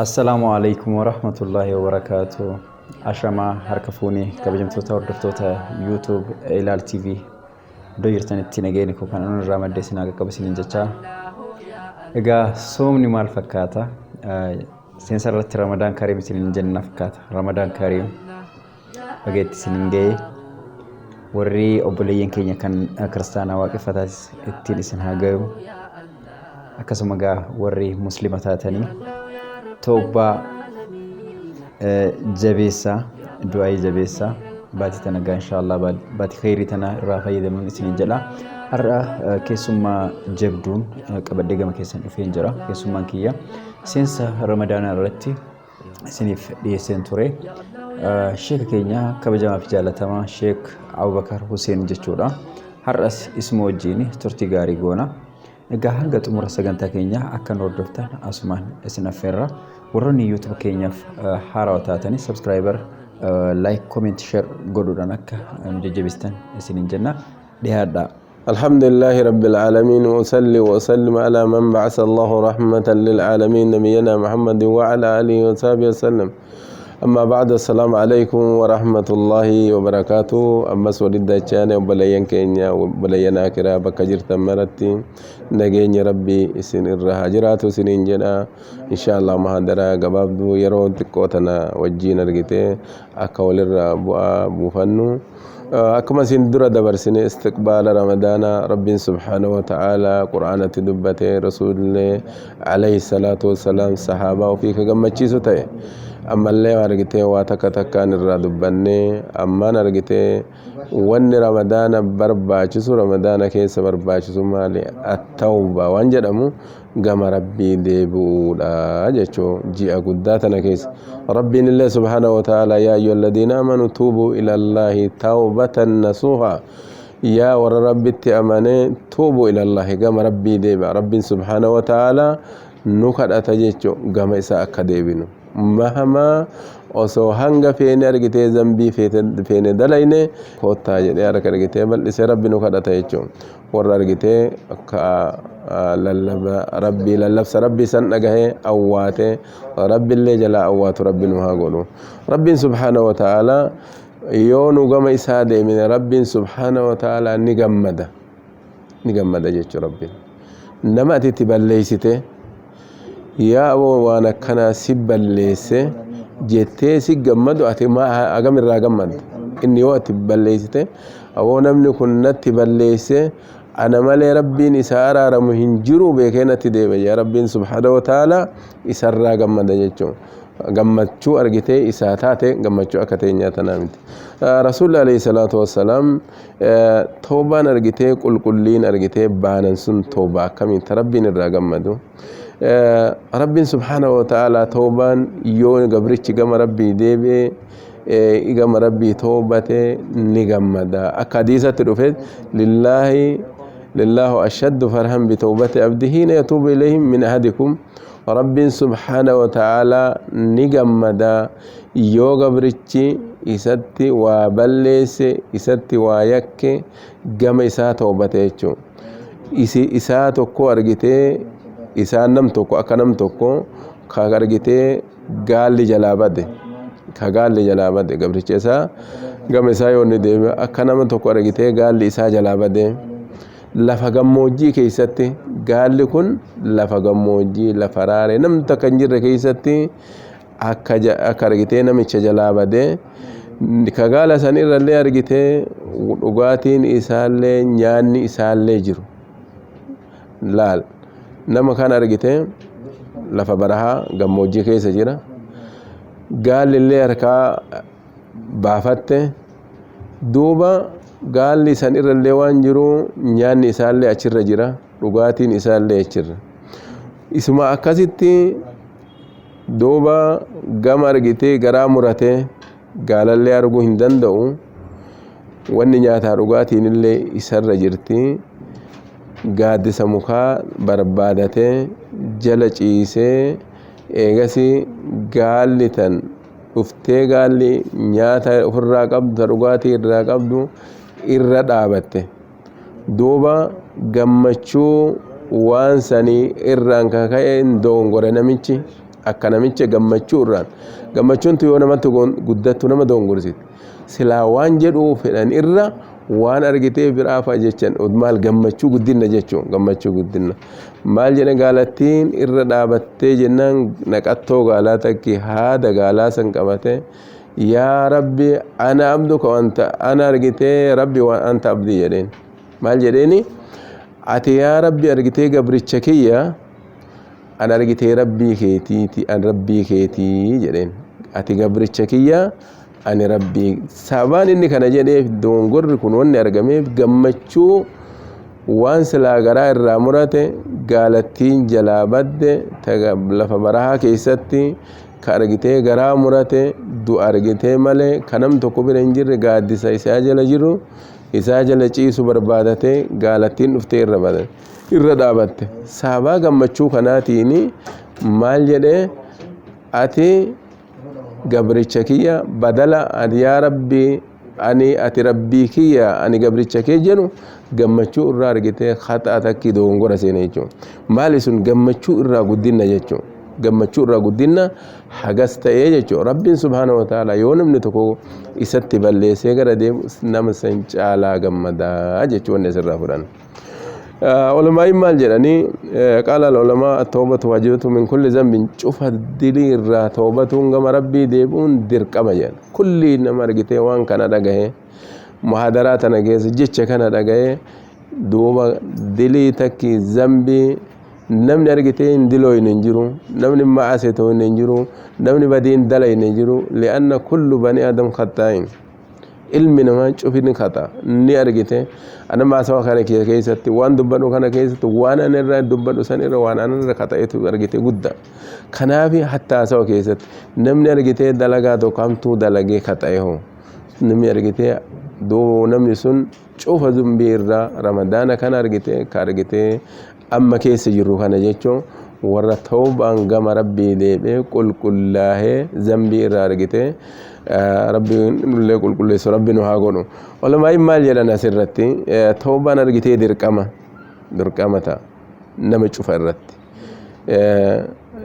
Assalaamu alaikum warahmatullaahi wabarakaatu. Ashamaa harka fuunee kabajamtoota hordoftoota YouTube Ilaal TV iddoo jirtanitti nageenya koo kan irraa maddee isin haa qaqqabu isiniin jechaa. Egaa soomni maal fakkaata? Seensa irratti Ramadaan Kariim isiniin jenna fakkaata. Ramadaan Kariim baga itti isiniin ga'e. Warri obboleeyyan keenya kan kiristaanaa waaqeffataas ittiin isin haa ga'u. Akkasuma egaa warri muslima taatanii toobbaa jabeessaa du'aayii jabeessaa baatii tana egaa inshaallah baatii khayrii tana irraa fayyadamuun isiniin jedha. Har'a keessummaa jabduun qabadhee gama keessan dhufeen jira. Keessummaan kiyya seensa Ramadaanaa irratti isiniif dhiyeesseen ture. Sheeka keenya kabajamaa fi jaalatamaa Sheek Abubakar Huseen jechuudha. Har'as isuma wajjin turtii gaarii goona. Egaa hanga xumura sagantaa keenyaa akka nu hordoftan asumaan isin affeerra. Warroonni YouTube keenyaaf haarawaa taatanii subscriber, like, comment, share godhuudhaan akka nu jajjabeessitan isiniin jenna. Dhiyaadhaa. الحمد لله رب العالمين، وأصلي وأسلم على من بعث الله رحمة للعالمين، نبينا محمد وعلى آله وصحبه وسلم. أما بعد، السلام عليكم ورحمة الله وبركاته. أمس ولد دachane obboleeyyan keenya, obboleeyyan akiraa bakka jirtan maratti nageenya Rabbii isin irra haa jiraatu isiniin jedha. Insha Allah muhaadaraa gabaabduu yeroo xiqqoo tana wajjiin argite akka walirra bu'aa buufannu. Akkuma isin dura dabarsine, istiqbaala Ramadaana Rabbiin subhaanahu wa ta'aalaa Qur'aanatti dubbate, Rasuulillee alayhi salaatu wassalaam sahaabaa ofii ka gammachiisu ta'e, ammallee argitee waa takka takkaan irraa dubbannee, ammaan argitee wanni Ramadaana barbaachisu, Ramadaana keessa barbaachisu maali? Attawba waan jedhamu, gama Rabbii deebi'uudha jechuu. Ji'a guddaa tana keessa Rabbiin illee subhaanahu wa ta'aalaa: "Yaa ayyuha alladhiina aamanu tuubuu ila Allaahi tawbatan nasuuha." Yaa warra Rabbitti amane, tuubuu ila Allaahi, gama Rabbii deebi'a. Rabbiin subhaanahu wa ta'aalaa nu kadhata jechuu, gama isaa akka deebinu. Mahamaa osoo hanga feene argitee zambii feene dalayne, koottaa jedhee harka argitee bal'isee Rabbi nu kadhata jechuu. Warra argitee akka lallaba Rabbii, lallabsa Rabbii san dhagahee awwaate, Rabbiillee jalaa awwaatu, Rabbi nu haa godhu. Rabbiin subhaanahu wa ta'aalaa yoo nu gama isaa deemine, Rabbiin subhaanahu wa ta'aalaa ni gammada, ni gammada jechuu. Rabbiin nama ati itti balleeysite, "Yaa aboo, waan akkanaa si balleesse," jettee si gammadu, ati hagam irraa gammadda? Inni yoo ati balleessite, "Aboo, namni kun natti balleesse, ana malee Rabbiin isa araaramu hin jiru, beekee natti deebe," yaa Rabbiin subhaanahu wa ta'aalaa isarraa gammada jechuun gammachuu argitee isaa taate, gammachuu akka teenyaa tanaa miti. Rasuulli alayhi salaatu wassalaam toobaan argitee qulqulliin argitee baanan sun toobaa akkamiin ta Rabbiin irraa gammadu? Rabbiin subhaanahu wa ta'aalaa toobaan yoo gabrichi gama Rabbii deebi'ee, gama Rabbii toobate, ni gammada. Akka hadiisatti dhufe, lillaahi lillaahu ashaddu farhan bitawbati abdihi hiina yatuubu ilayhim min ahadikum. Rabbiin subhaanahu wa ta'aalaa ni gammada yoo gabrichi isatti waa balleesse, isatti waa yakke, gama isaa toobate jechuun. Isi isaa tokko argitee, isaan nam tokko, akka nam tokko ka argitee gaalli jalaa bade, ka gaalli jalaa bade, gabricha isaa gama isaa yoo inni deeme, akka nama tokko argitee gaalli isaa jalaa bade lafa gammoojjii keessatti. Gaalli kun lafa gammoojjii, lafa raaree namni takka hin jirre keessatti akka argitee namicha jalaa badee, ka gaala san irrallee argitee dhugaatiin isaallee nyaanni isaallee jiru. Laal, nama kan argitee lafa barahaa gammoojjii keessa jira, gaallillee harkaa baafatte. Duuba gaalli san irrallee waan jiru, nyaanni isaallee achirra jira, dhugaatiin isaallee achirra isuma. Akkasitti duuba gama argitee garaa muratee gaalallee arguu hin danda'u. Wanni nyaataa dhugaatiin illee isarra jirti. Gaaddisa mukaa barbaadatee jala ciisee, eegasi gaalli tan dhuftee, gaalli nyaata ofirraa qabdu, ta dhugaatii irraa qabdu irra dhaabatte. Duuba gammachuu waan sanii irraan kaka'e hin dogongore namichi. Akka namicha gammachuu irraan gammachuun yoo namatti guddattu nama dongorsiiti. Silaa waan jedhuu fedhan irra waan argitee biraa fa'a jechan maal gammachuu guddinna jechuun gammachuu guddinna. Maal jedhe gaalattiin irra dhaabattee jennaan naqattoo gaalaa takki haada gaalaa san qabate, yaa Rabbi ana abduka wanta ana argitee Rabbi waan anta abdii jedheen. Maal jedheeni, ati yaa Rabbi argitee gabricha kiyya, an argitee Rabbii keetiiti, an Rabbii keetii jedheen. Ati gabricha kiyya, ani Rabbii. Sababaan inni kana jedheef dongorri kun wanni argameef gammachuu waan silaa garaa irraa murate gaalattiin jalaa badde lafa barahaa keessatti ka argitee garaa murate du'a argitee malee ka nam tokko bira hin jirre gaaddisa isaa jala jiru isaa jala ciisu barbaadatee gaalattiin dhuftee irra bade irra dhaabatte. Sababaa gammachuu kanaatiin maal jedhee, ati gabricha kiyya badala ati yaa Rabbi ani ati Rabbii kiyya ani gabricha kee jedhu gammachuu irraa argitee haxaa takki dogongora seene jechuudha. Maali sun gammachuu irraa guddinna jechuudha. Gammachuu irraa guddinna hagas ta'ee jechuudha. Rabbiin subhaana wa ta'ala yoo namni tokko isatti balleessee gara deemu nama san caalaa gammadaa jechuudha wanni asirraa fudhan. Ulamaa'iin maal jedhanii, qaala ulamaa at-tawbatu waajibatu min kulli zambin, cufa dilii irraa tawbatuun gama Rabbii deebi'uun dirqama jedhan. Kulli nama argitee waan kana dhagahe, muhaadaraa tana keessa jecha kana dhagahe, duuba dilii takki zambii namni argitee hin dilooyne hin jiru, namni ma'ase ta'u hin jiru, namni badiin dalayne hin jiru. Li'anna kullu bani adam khattaa'in, ilmi namaa cufini khata ni argite. Ana haasawa kana keessatti waan dubbadhu kana keessatti waan ani irra dubbadhu san irra waan ani irra khata'etu argite gudda. Kanaaf hatta haasawa keessatti namni argitee dalagaa tokko hamtuu dalagee khata'e hoo namni argitee duuba namni sun cufa zumbii irraa Ramadaana kana argitee ka argitee amma keessa jirru kana jechuun warra tawbaan gama Rabbii deebi'ee qulqullaahee zambii irraa argitee Rabbiin nullee qulqulleessu Rabbi nu haa godhu. Ulamaa'iin maal jedhan asirratti, tawbaan argitee dirqama dirqama ta'a nama cufa irratti.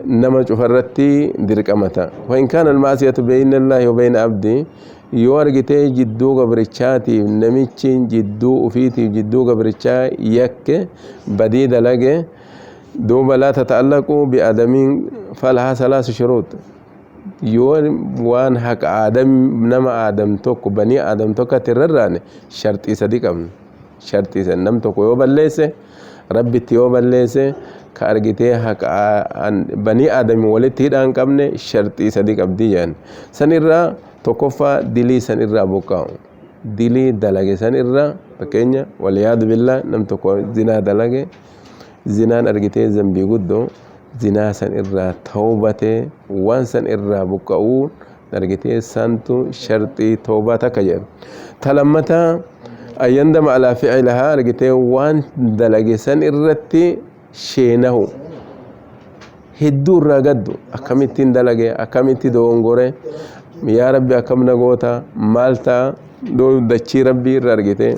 Nama cufa irratti dirqama ta'a. Wa in kaana al-ma'siyatu bayna Allaahi wa bayna abdi, yoo argitee jidduu gabrichaatiif namichi jidduu ufiitiif jidduu gabrichaa yakke badii dalage duuba laa tata'allaqu bi'adamiin falahaa salaasu shuruut. Yoo waan haqa aadam nama aadam tokko banii aadam tokkotti hin rarraane sharxii sadi qabna. Sharxii sadi nam tokko yoo balleesse Rabbitti yoo balleesse ka argitee haqa banii aadami walitti hidhaa hin qabne sharxii sadi qabdi jedhan. San irraa tokkoffaa dilii san irraa buqqaa'u. Dilii dalage san irraa fakkeenya waliyaadu billaa nam tokko zinaa dalage, zinaan argitee zambii guddoo, zinaa san irraa tawbatee waan san irraa buqqa'uu argitee santu sharxii tawbaa takka jedhan. Ta lammataa ayyandama alaa ficilahaa, argitee waan dalage san irratti sheenahu, hedduu irraa gaddu, akkamittiin dalage, akkamitti dogongore, yaa Rabbi akkam na goota, maal ta'a, dachii Rabbii irra argite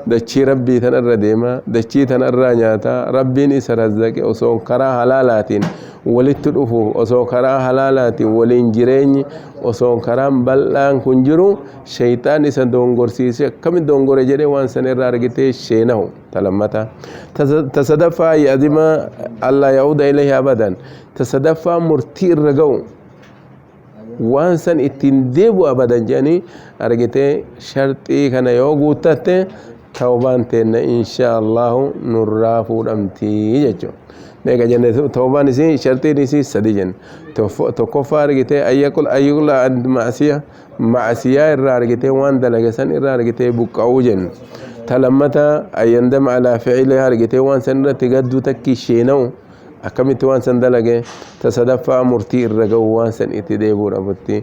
dachii Rabbii tan irra deema, dachii tan irraa nyaata, Rabbiin isa razzaqe, osoo karaa halaalaatiin walitti dhufuuf, osoo karaa halaalaatiin waliin jireenyi, osoo karaan bal'aan kun jiru shayxaan isa dongorsiise akkamitti dongore jedhee waan san irraa argitee sheenahu ta lammataa. Ta sadaffaa ya'zima allaa ya'uuda ilayhi abadan, ta sadaffaa murtii irra ga'u waan san ittiin deebi'u abadan jedhanii argitee sharxii kana yoo guuttatte tawbaan teenna insha Allahu nurraa fuudhamtii jechuudha. Meeqa jenne tawbaan isii sharxiin isii sadi jenne. Tokkoffaa argitee ayyaqula ma'asiya, ma'asiyaa irraa argitee waan dalage san irraa argitee buqqa'uu jenne. Ta lammataa ayyandama alaa ficilihaa, argitee waan san irratti gadduu takki sheena'u, akkamitti waan san dalage. Ta sadaffaa murtii irra ga'u waan san itti deebi'uu dhabutti.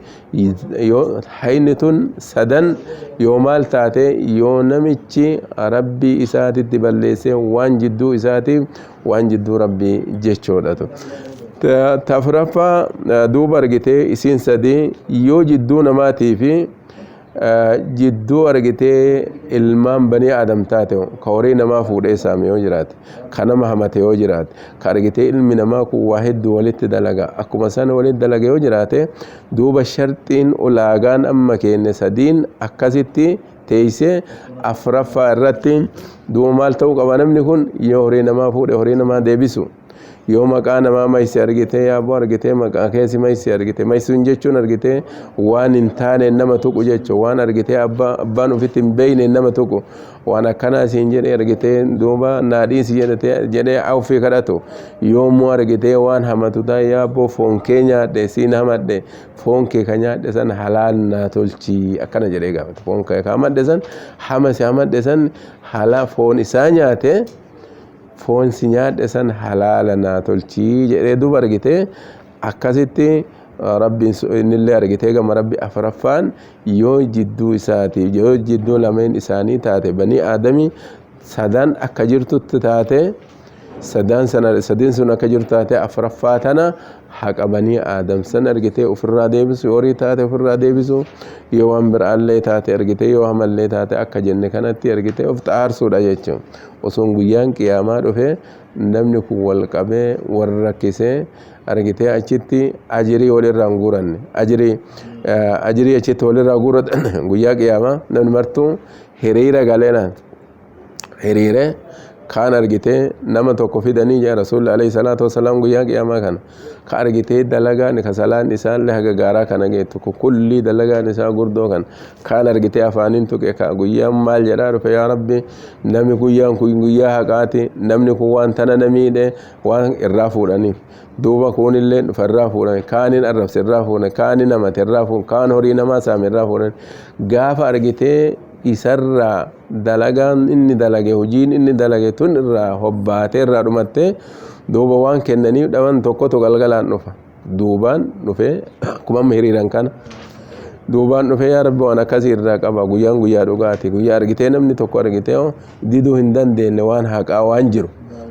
Yoo hayni tun sadan yoo maal taate, yoo namichi Rabbii isaatitti balleessee waan jidduu isaatiif waan jidduu Rabbii jechoodhatu. Ta afuraffaa duuba argitee isiin sadii yoo jidduu namaatii fi Jidduu argitee ilmaan banii aadam taate, ka horii namaa fuudhee saame yoo jiraate, ka nama hamate yoo jiraate, ka argitee ilmi namaa kun waa hedduu walitti dalaga, akkuma sana walitti dalaga yoo jiraate, duuba sharxiin ulaagaan amma kenne sadiin akkasitti teeysee, afraffaa irratti duuba maal ta'uu qaba? Namni kun yoo horii namaa fuudhe horii namaa deebisu, yoo maqaa namaa mayse argitee, yaaboo argitee maqaa keessi mayse argite, maysuun jechuun argitee waan hin taane nama tuqu jechuun, waan argitee abbaan ofitti hin beeyne nama tuqu, waan akkanaa siin jedhee argitee duuba naadhiisi jedhee awfii kadhatu, yoomuu argitee waan hamatu ta'e, yaaboo foon kee nyaadhe, siin hamadhe, foon kee ka nyaadhe san halaal naa tolchii akkana jedhee gaafate. Foon kee ka hamadhe san, hama si hamadhe san, halaa foon isaa nyaate, foon si nyaadhe san halaala naa tolchii jedhee duuba argitee akkasitti Rabbiin innillee argitee gama Rabbi. Afraffaan yoo jidduu isaati, yoo jidduu lameen isaanii taate, banii aadamii sadan akka jirtutti taate, sadan sana sadiin sun akka jirtu taate, afraffaa tana haqa banii aadam san argitee ofirraa deebisu, horii taate ofirraa deebisu, yoo waan biraallee taate argitee, yoo hamallee taate, akka jenne kanatti argitee of xaarsuudha jechuun. Osoon guyyaan qiyaamaa dhufe namni kun wal qabee wal rakkisee argitee achitti ajirii walirraa hin guuranne, ajirii achitti walirraa guuratan, guyyaa qiyaamaa namni martuu hiriira galeena hiriire kaan argitee nama tokko fidanii jee Rasuulli alayhi salaatu wasalaam. Guyyaa qiyaamaa kana ka argitee dalagaan ka salaan isaallee haga gaaraa kana geettu kullii dalagaan isaa gurdoo kan kaan argitee afaaniin tuqe, ka guyyaan maal jedhaa dhufe? Yaa Rabbi, namni guyyaan kun guyyaa haqaati, namni kun waan tana na miidhe, waan irraa fuudhaniif. Duuba kuunillee dhufa, irraa fuudhan, kaaniin arrabse irraa fuudhan, kaaniin hamate irraa fuudhan, kaan horii namaa saame irraa fuudhan. Gaafa argitee isarraa dalagaan inni dalage, hojiin inni dalage tun irraa hobbaatee irraa dhumattee, duuba waan kennaniif dhaban. Tokkotu galgalaan dhufa, duubaan dhufee akkuma amma hiriiran kana duubaan dhufee, yaa Rabbi, waan akkasii irraa qaba. Guyyaan guyyaa dhugaati, guyyaa argitee namni tokko argitee diduu hin dandeenye, waan haqaa waan jiru.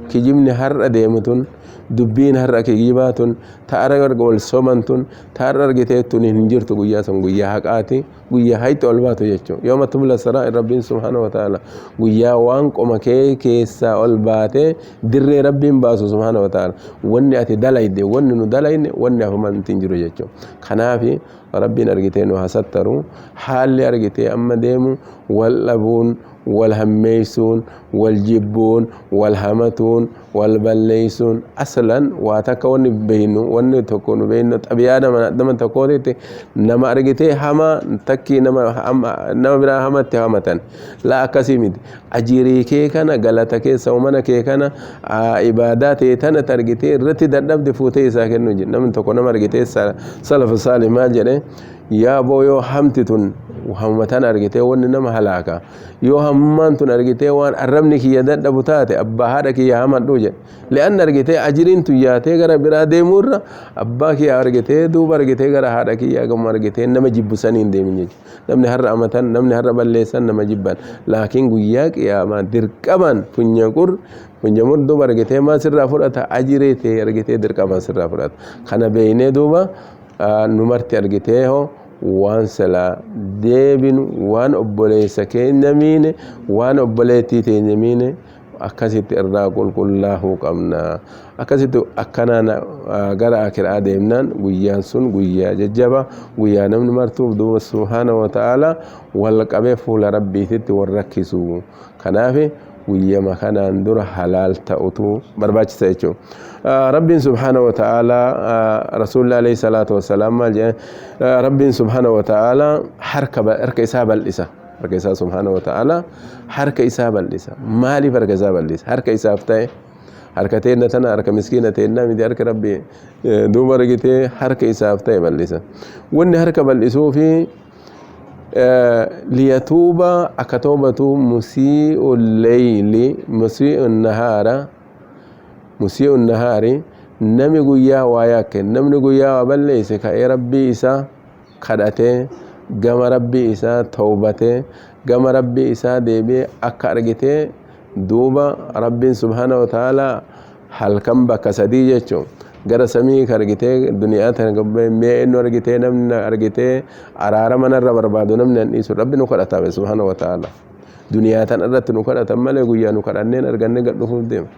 Kijibni har'a deemu tun, dubbiin har'a kijibaa tun, ta'ara wal soman tun, ta'arra argitee tun hin jirtu. Guyyaa sun guyyaa haqaati, guyyaa hayxi ol baatu jechuun. Yooma tubla saraa, Rabbiin subhaanahu wa ta'ala guyyaa waan qoma kee keessaa ol baatee dirree Rabbiin baasu subhaanahu wa ta'ala, wanni ati dalayde, wanni nu dalayne, wanni hafumanti hin jiru jechuun. Kanaafi Rabbiin argitee nu hasattaru. Haalli argitee amma deemu wal dhabuun, wal hammeeysuun, wal jibbuun, wal hamatuun, wal balleeysuun, aslan waa takka wanni beeynu, wanni tokko nu beeynu, xabiyaa nama tokkootitti nama argitee hamaa takkii nama biraa hamatti hamatan laa akkasii miti. Ajirii kee kana, galata kee, sawmana kee kana, ibaadaa ta'e tana argitee irratti dadhabde fuutee isaa kennu. Namni tokko nama argitee salafu saalih maal jedhe? Yaa boo, yoo hamti tun hamma tana argitee wanni nama halaaka, yoo hammaan tun argitee waan arrabni kiyya dadhabu taate, abbaa haadha kiyya hamadhu jedhe. Li'anna argitee ajiriin tun yaatee gara biraa deemuu irra, abbaa kiyya argitee duuba argitee gara haadha kiyya gama argitee nama jibbu sanii hin deemin jechuudha. Namni har'a amatan, namni har'a balleessan, nama jibban, laakiin guyyaa qiyaamaa dirqamaan funya qur funya mur duuba argitee maal sirraa fudhata? Ajiree ta'e argitee dirqamaan sirraa fudhata. Kana beeynee duuba numarti argitee hoo waan silaa deebinu, waan obboleessa keenya miine, waan obboleettii teenya miine, akkasitti irraa qulqullaahuu qabna. Akkasitti akkanaan gara akiraa deemnaan, guyyaan sun guyyaa jajjaba, guyyaa namni martuuf duuba subhaana wa ta'ala wal qabee fuula Rabbiititti wal rakkisu. Kanaaf guyyama kanaan dura halaal ta'utu barbaachisa jechuudha. Rabbiin subhaana wa ta'ala, Rasuulli alayhi salaatu wassalaam maal jedhe? Rabbiin subhaana wa ta'ala harka isaa bal'isa. Harka isaa subhaana wa ta'ala harka isaa bal'isa. Maaliif harka isaa bal'isa? Harka isaaf ta'e, harka teenna tana, harka miskiina teenna miti, harka Rabbi duuba argitee harka isaaf ta'e bal'isa. Wanni harka bal'isuu fi liyatuuba, akka toobatu, musii'u leyli, musii'u nahaara, musii'u nahaari, nami guyyaa waa yakke, namni guyyaa waa balleeyse, ka'ee Rabbii isaa kadhatee, gama Rabbii isaa tawbatee, gama Rabbii isaa deebi'ee akka argitee duuba Rabbiin subhaana wa ta'ala halkan bakka sadii jechuun Gara samii ka argitee duniyaa tana gabbee mee inni argitee namni argitee araarama narra barbaadu namni an dhiisu. Rabbi nu kadhata subhaana wa ta'ala. Duniyaa tana irratti nu kadhatan malee guyyaa nu kadhanneen argannee gad dhufuuf deema.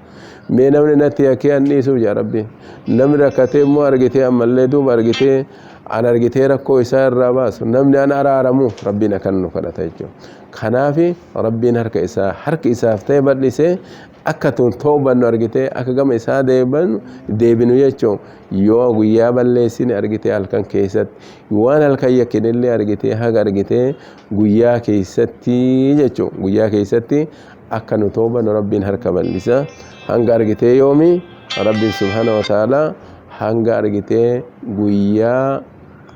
Mee namni natti yakkee an dhiisuuf jaa Rabbi. Namni rakkatee immoo argitee ammallee duuba argitee an argitee rakkoo isaa irraa baasu, namni an araaramu, Rabbiin akkan nu kadhata jechuudha. Kanaafi Rabbiin harka isaa harki isaaf ta'e bal'isee akka tun toobannu argitee akka gama isaa deebannu deebinu jechuun, yoo guyyaa balleessine argitee halkan keessatti waan halkan yakkinillee argitee haga argitee guyyaa keessatti jechuun, guyyaa keessatti akka nu toobannu Rabbiin harka bal'isa. Hanga argitee yoomi Rabbiin subhaana wa ta'ala hanga argitee guyyaa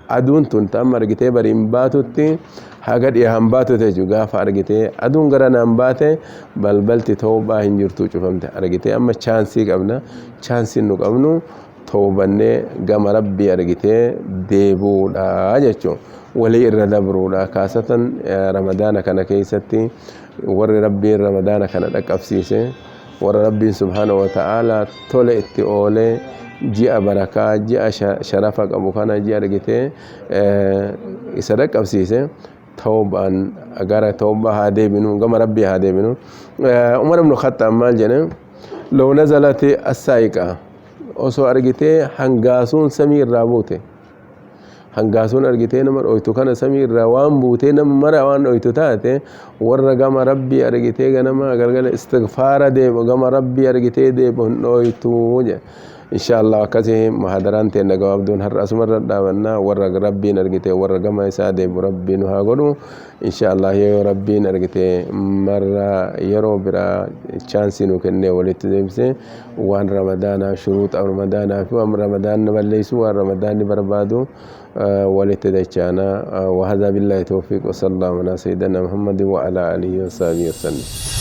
aduun tun ta'amma argitee bariin baatutti, haga dhiyahan baatu jechuudha. Gaafa argitee aduun gara naan baate balbalti toobaa hin jirtu, cufamte argitee. Amma chaansii qabna. Chaansiin nu qabnu toobannee gama Rabbii argitee deebuudha jechuun, walii irra dabruudha. Kaasatan Ramadaana kana keessatti warri Rabbiin Ramadaana kana dhaqqabsiise, warra Rabbiin subhaana wa ta'ala tole itti oolee, ji'a barakaa, ji'a sharafa qabu kana, ji'a argitee isa dhaqqabsiise, tawbaan gara tawbaa haa deebinu, gama Rabbii haa deebinu. Umar ibn Khattaab maal jedhe? Law nazalati as-saa'iqa, osoo argitee hangaasuun samii irraa buute, hangaasuun argitee nama dhoytu kana samii irraa waan buutee nama mara waan dhoytu taate, warra gama Rabbii argitee ganama galgala istighfaara deemu, gama Rabbii argitee deemu hin dhoytu jedhe. Insha Allah, akkasii muhadaraan teenna gabaabduun har'a asumarra dhaabannaa. Warra Rabbiin argitee warra gama isaa deemu Rabbiin nu haa godhu. Insha Allah, yoo Rabbiin argitee marra yeroo biraa chaansii nu kennee walitti deebise, waan Ramadaanaa, shuruuxa Ramadaanaa fi waan Ramadaanni balleessu, waan Ramadaanni barbaadu walitti dachaana. وهذا بالله توفيق، وصلى الله على سيدنا محمد وعلى آله وصحبه وسلم.